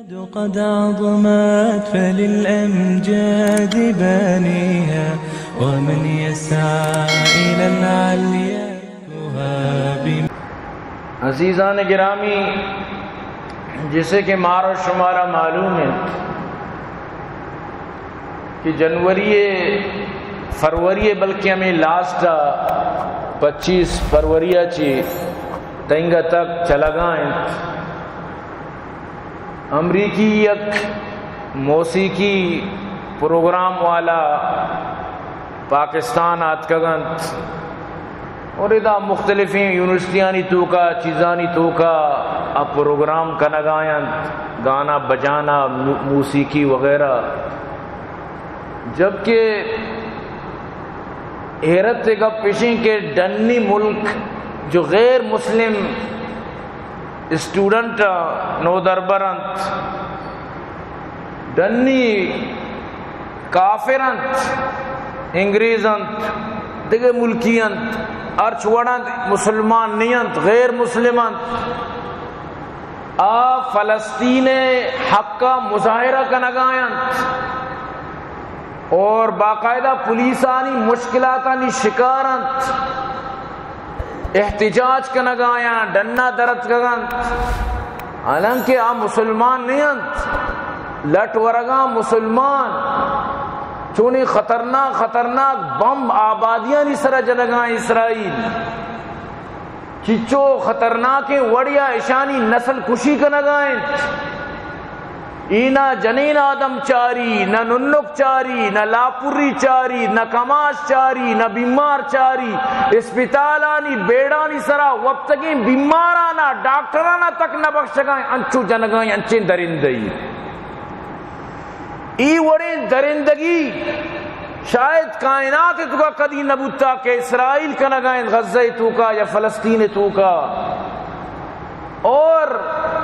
قد عظمت فللأمجاد بانيها، ومن يسعى إلى العليا يهاب. عزیزان گرامی، جیسے کہ مارا شمارا معلوم انت کہ جنوری، فروری، بلکہ ہمیں لاسٹ ءَ، پچیس فروری ءَ چی تنگا تک چلگا انت، امریکی یک موسیقی پروگرام والا پاکستان آتکگ انت اور ادا مختلفیں یونیورسٹیانی توکا، چیزانی توکا آ پروگرام کنگا انت، گانا بجانا، مو-، موسیقی وغیرہ. جبکہ حیرت ءِ گپ اش انت کہ ڈنی ملک جو غیر مسلم اسٹوڈنٹ نودربر انت، ڈنی کافر انت، انگریز انت، دگہ ملکی انت، ہرچ وڑ انت، مسلمان نہ انت، غیر مسلم انت. آ فلسطین ءِ حق ءَ مظاہرہ کنگا انت اور باقاعدہ پولیسانی مشکلاتانی شکار انت، احتجاج کنگا آیاں ڈنا درتکگ انت، حالانکہ آ مسلمان نہ انت، لٹ ورگاں مسلمان، چونیں خطرناک خطرناک بمب آبادیانی سرا جنگاں اسرائیل. چچو خطرناکیں وڑیا اشانی نسل کشی کنگا انت. ای نہ جنین آدم چاری، نہ ننک چاری، نہ لاپری چاری، نہ کماش چاری، نہ بیمار چاری. اسپتالانی بیڑانی سرا وپتگیں بیمارانا، ڈاکٹرانا تک نہ بخشگا انت. انچو جنگا انت، انچیں درندہی. ای وڑیں درندگی شاید کائنات توکا کدی نہ بوتا کہ اسرائیل کنگا انت غزہ توکا یا فلسطین توکا، اور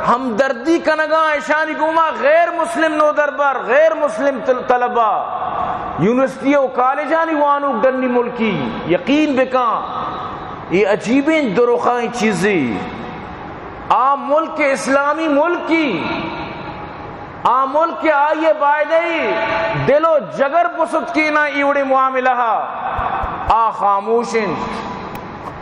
ہمدردی کنگا اشانی گوما غیر مسلم نودربر، غیر مسلم طل-، طلبا، یونیورسٹی و کالجانی وانوک ڈنی ملکی. یقین بکاں، یہ عجیبیں درخائیں چیزی. آ ملک اسلامی ملکی، آ ملک کہ آئی ء بایدئی دل و جگر بستکیناں ای وڑیں معاملہ ء آ خاموش انت.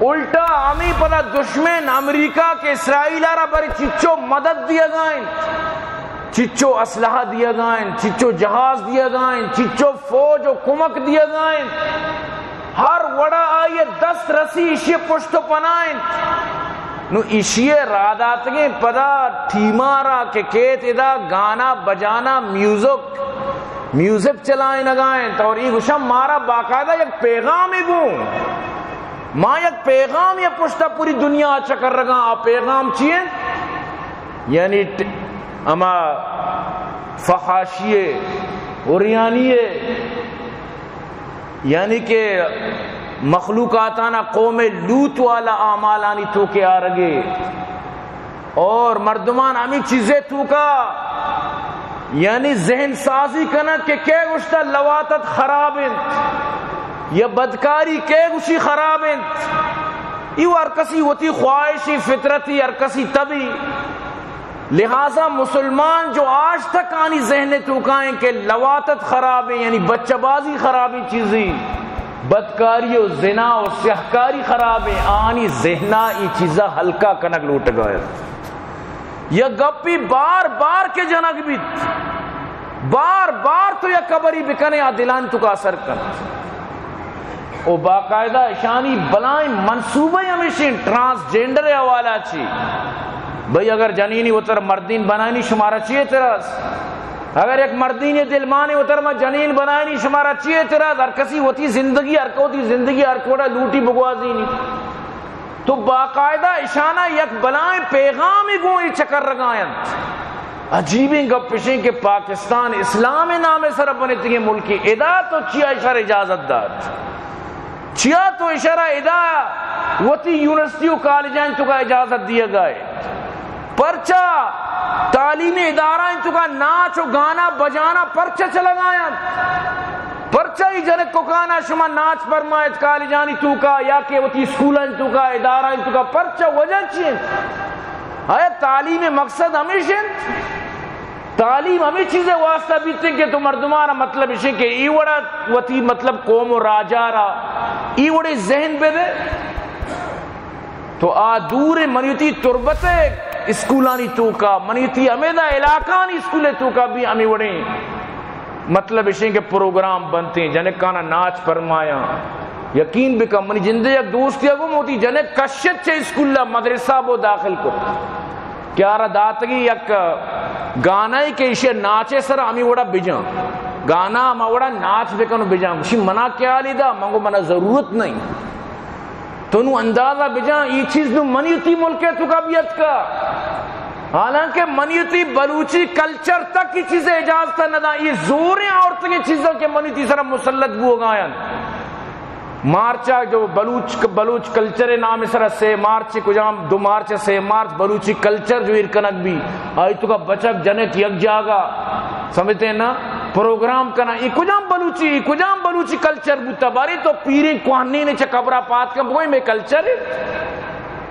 الٹا ہمے پدا دشمن امریکہ کہ اسرائیل ء را بری چچو مدد دیگا انت، چچو اسلحہ دیگا انت، چچو جہاز دیگا انت، چچو فوج و کمک دیگا انت. ہر وڑا آئی ء دست رسی، ایشی ء پشت و پناہ انت. نو ایشی ء راہ داتگیں پدا ٹیما را کہ کیت ادا گانا بجانا، میوزک، میوزک چلائینگا انت اور ای گوشاں مارا باقاعدہ یک پیغامے گوں، ما یک پیغامے پشتا پوری دنیا چکرگاں. آ پیغام چی انت؟ یعنی ٹ-، ہما فحاشی ء، عریانی ء، یعنی کہ مخلوقاتانا قوم لوط والا اعمالانی توکے آرگے اور مردمان ہمیں چیزے توکا یعنی ذہن سازی کنن کہ کئے گوشتا لواطت خراب انت یا بدکاری کئے گوشی خراب انت. ایو ہر کسی وتی خواہشی، فطرتی، ہر کسی طبی. لہذا مسلمان جو آج تک آنی ذہن توکائیں کہ لواطت خرابیں، یعنی بچہ بازی خرابیں چیزی، بدکاری و زنا و سیاہکاری خرابیں، آنی ذہنا ای چیزا ہلکا کنگ لوٹگا. یا گپی بار بار کہ جنگ بیت، بار بار تو یک خبری بکنے آ دلان توکا اثر کنت. و باقاعدہ اشانی بلائیں منصوبہ ہمیشیں ٹرانسجینڈر حوالہ چی. بھئی اگر جنینی وتر مردین بنائنی شمارا چی اعتراض؟ اگر یک مردینی دل مانی وتر ما جنین بنائنی شمارا چی اعتراض؟ ہر کسی وتی زندگی، ہر کو وتی زندگی ہر کوڑا لوٹی بگوازینی. تو باقاعدہ اشانا یک بلائیں پیغامی گوں ای چکرگا انت. عجیبیں گپ اشیں کہ پاکستان اسلام نام سر بنتگیں ملکی، ادا تو چیا اشار اجازت دات؟ چیا تو اشارا ادا وتی یونیورسٹی و کالجان توکا اجازت دیگا ہے؟ پرچا تعلیمی ادارہ توکا ناچ و گانا بجانا پرچا چلگا انت؟ پرچا ای جنک ککانا شما ناچ پرمائیت کالجانی توکا یا کہ وتی اسکولانی توکا، ادارہانی توکا؟ پرچا؟ وجہ چی انت؟ آیا تعلیم مقصد ہمیش انت؟ تعلیم ہمے چیزے واسطہ بیتیں کہ تو مردمانا، مطلب اشیں کہ ای وڑا وتی، مطلب، قوم و راجا را ای وڑے ذہن بدے۔ تو آ دور، منی وتی تربت اسکولانی توکا، منی وتی ہمیدا علاقانی اسکول توکا بھی ہمے وڑیں، مطلب اشیں کہ پروگرام بنتیں، جنکانا ناچ پرمایاں۔ یقین بکن، منی جندے یک دوستی گو، من وتی جنک کشت چہ اسکول مدرسہ بو داخل کت کہ آرا داتگی یک گانا کہ ایشی ناچے سر ہمے وڑا بجاں، گانا ہما وڑا ناچ بکن و بجاں۔ گوشی منا کیا لیدا؟ من گو منا ضرورت نہیں۔ تو نوں اندازہ بجاں، ای چیز نوں منی وتی ملک توکا بھی اتکا۔ حالانکہ منی وتی بلوچی کلچر تک ای چیز اجازت نہ داں، ای زوریں آورتگیں چیزاں کہ منی وتی سرا مسلط بوگایاں۔ مارچا جو بلوچ، بلوچ کلچر نام سرا سے مارچ، کجام دو مارچ، سے مارچ بلوچی کلچر جو ایر کنگ بی، آئی توکا بچک جنک یک جاگہ سمجھتے ہیں نا، پروگرام کنا، ای کجام بلوچی، ای کجام بلوچی کلچر بوتا؟ بارے تو پیریں کوہنین چہ قبرا پات کن بگوئی میں کلچر ہے۔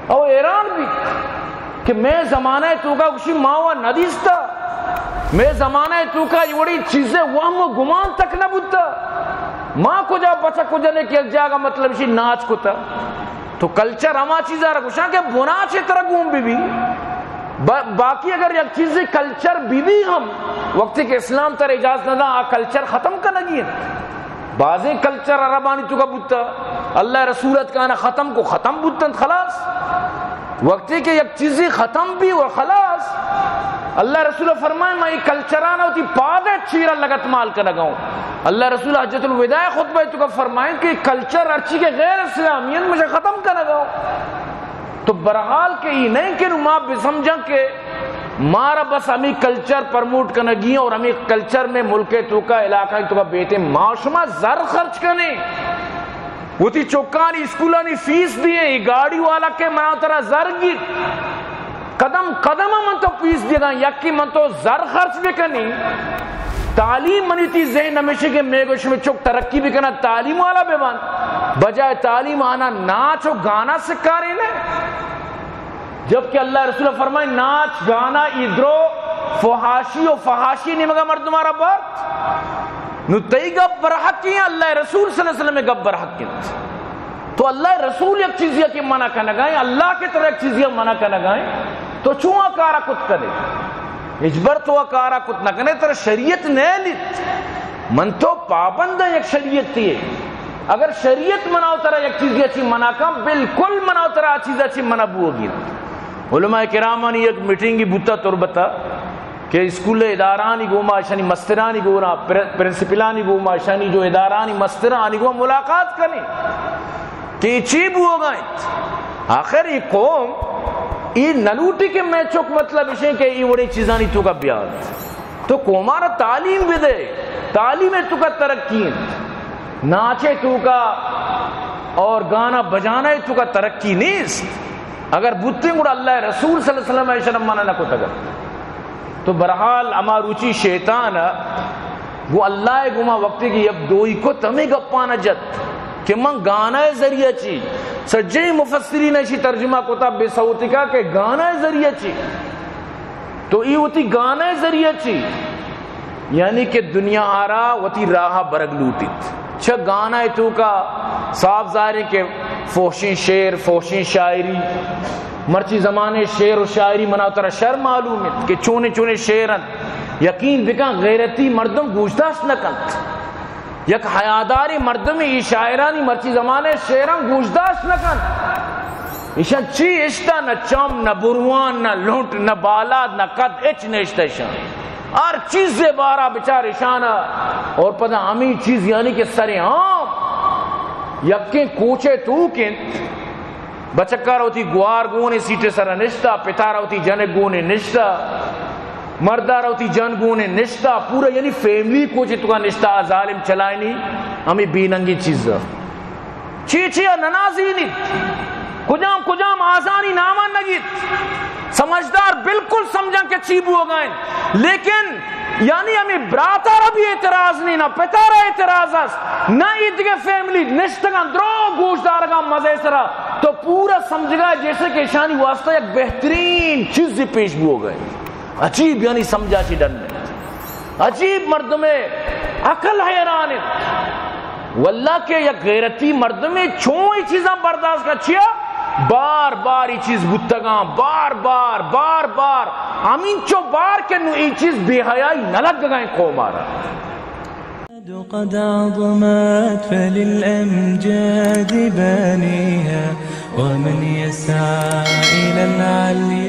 او حیران بی کہ میں زمانہ توکا گوشی ما و ندیستا، میں زمانہ توکا یہ وڑی چیزیں وہم و گمان تک نہ بوتا۔ ما کجا بچک و جنک یک جاگہ، مطلب اشی ناچ کتا۔ تو کلچر ہما چیزا را گوشاں کہ بنا چہ ترا گون بی بی۔ با-، باقی اگر یک چیزے کلچر بی بی ہم، وقتی کہ اسلام تر اجازت نہ دا، آ کلچر ختم کنگی انت۔ بازیں کلچر عربانی توکا بوتا، اللہ رسول اتکانا ختم کو، ختم بوتنت، خلاص۔ وقتی کہ یک چیزی ختم بی و خلاص، اللہ رسول فرمائے، ما ای کلچرانا وتی پاد چیرا لگت مال کنگا ہوں۔ اللہ رسول حجۃ الوداع خطبہ توکا فرمائیں کہ کلچر ہرچی کہ غیر اسلامی انت، مجھے ختم کنگا ہوں۔ تو برحال کہ ای نہیں کہ ما بسمجھاں کہ مارا بس ہمیں کلچر پرموٹ کنگی اور ہمیں کلچر میں ملک توکا، علاقہ توکا بیتے، ما شما زر خرچ کنے، وتی چکانی اسکولانی فیس دیے، ای گاڑی والا کہ منا ترا زر گیت، قدم قدم من تو پیس دیگا، یکی من تو زر خرچ بکنی۔ تعلیم منی تی ذہن ہمیشہ کہ میں گوش میں چک ترقی بکنا، تعلیم والا بے بان، بجائے تعلیم آنا ناچ و گانا سکارے نے۔ جبکہ اللہ رسول فرمائے، ناچ گانا ای درو فحاشی و فحاشی نیمگا مردمارا بارت۔ نو تئی گپ برحق ہیں، اللہ رسول صلی اللہ علیہ وسلم گپ برحق ہیں۔ تو اللہ رسول یک چیزی کہ منع کنگا ہیں، اللہ کے طرح یک چیزی منع کنگا ہیں، تو چون آ کارا کت کنے؟ ہچبر تو آ کارا کت نہ کنے، ترا شریعت نہ لیت۔ من تو پابند ہیں یک شریعت تیے۔ اگر شریعت منع و ترا یک چیزی اچی منع کن، بالکل منع و ترا آ چیز اچی منع بوگی۔ علماء کرامانی یک میٹنگی بوتا تربتا کہ اسکول ادارانی گوما، اشانی مسترانی گوما، پر-، پرنسپلانی گوما، اشانی جو ادارانی مسترانی گوما ملاقات کنی کہ چی بوگا انت۔ آخر یہ قوم یہ نلوٹی کہ میں چک، مطلب اشیں کہ یہ وڑی چیزانی توکا بیاد۔ تو قومارا تعلیم بدے، تعلیم توکا ترقی انت، ناچے توکا اور گانا بجانا توکا ترقی نیست۔ اگر بوتیں گڑا اللہ رسول صلی اللہ علیہ وسلم ایشان منع نہ کتگ۔ تو برحال ہما روچی شیطان گو اللہ گما وقتی کہ یک دوئی کت ہمیں گپانا جت کہ من گانا ذریعہ چی، سجے مفسرین ایشی ترجمہ کتا بے صوتی کا کہ گانا ذریعہ چی۔ تو ای وتی گانا ذریعہ چی؟ یعنی کہ دنیا آرا وتی راہ برگ لوٹیت۔ چہ گانا توکا صاف ظاہر ہے کہ فحشیں شعر، فحشیں شاعری، مرچی زمانے شعر و شاعری منا ترا شر معلوم ہے کہ چونے چونے شعر انت۔ یقین بکن غیرتی مردم گوشداشت نہ کنت۔ یک حیاداری مردم ای شاعرانی مرچی زمانے شعران گوشداشت نہ کنت۔ ایشان چی اشتا؟ نہ چم، نہ بروان، نہ لنٹ، نہ بالاد، نہ قد، اچ نہ اشتا ایشان۔ ہر چیز بارا بچار ایشانا۔ اور پدا ہمیں چیز یعنی کہ سر عام یکیں کوچے توک انت، بچکارا وتی گوار گونے سیٹے سر نشتا، پتارا وتی جنک گونے نشتا، مردارا وتی جن گونے نشتا، پورا یعنی فیملی کوچے توکا نشتا، آ ظالم چلائنی ہمیں بے ننگی چیز۔ چی چی ء ننازینیت، کجام کجام آزانی نامان نگیت۔ سمجھدار بالکل سمجھاں کہ چی بوگا انت، لیکن یعنی ہمیں براتارا بھی اعتراض نہیں، نہ پتارا اعتراض است، نہ ایدگہ فیملی نشتگاں درو گوش دارگاں مزے سرا، تو پورا سمجھگا جیسے کہ اشانی واسطہ یک بہترین چیز پیش بوگا انت۔ عجیب، یعنی سمجھا چی ڈن۔ عجیب مردمے، عقل حیران انت۔ واللہ کہ یک غیرتی مردمے چون ای چیزاں برداشت کا؟ چیا؟ بار بار ای چیز بوتگاں، بار بار، بار بار، ہمینچو بار کہ نو ای چیز بے حیائی نہ لگگا ایں قوم آرا۔ قد عظمت فللأمجاد بانيها، ومن يسعى إلى العلي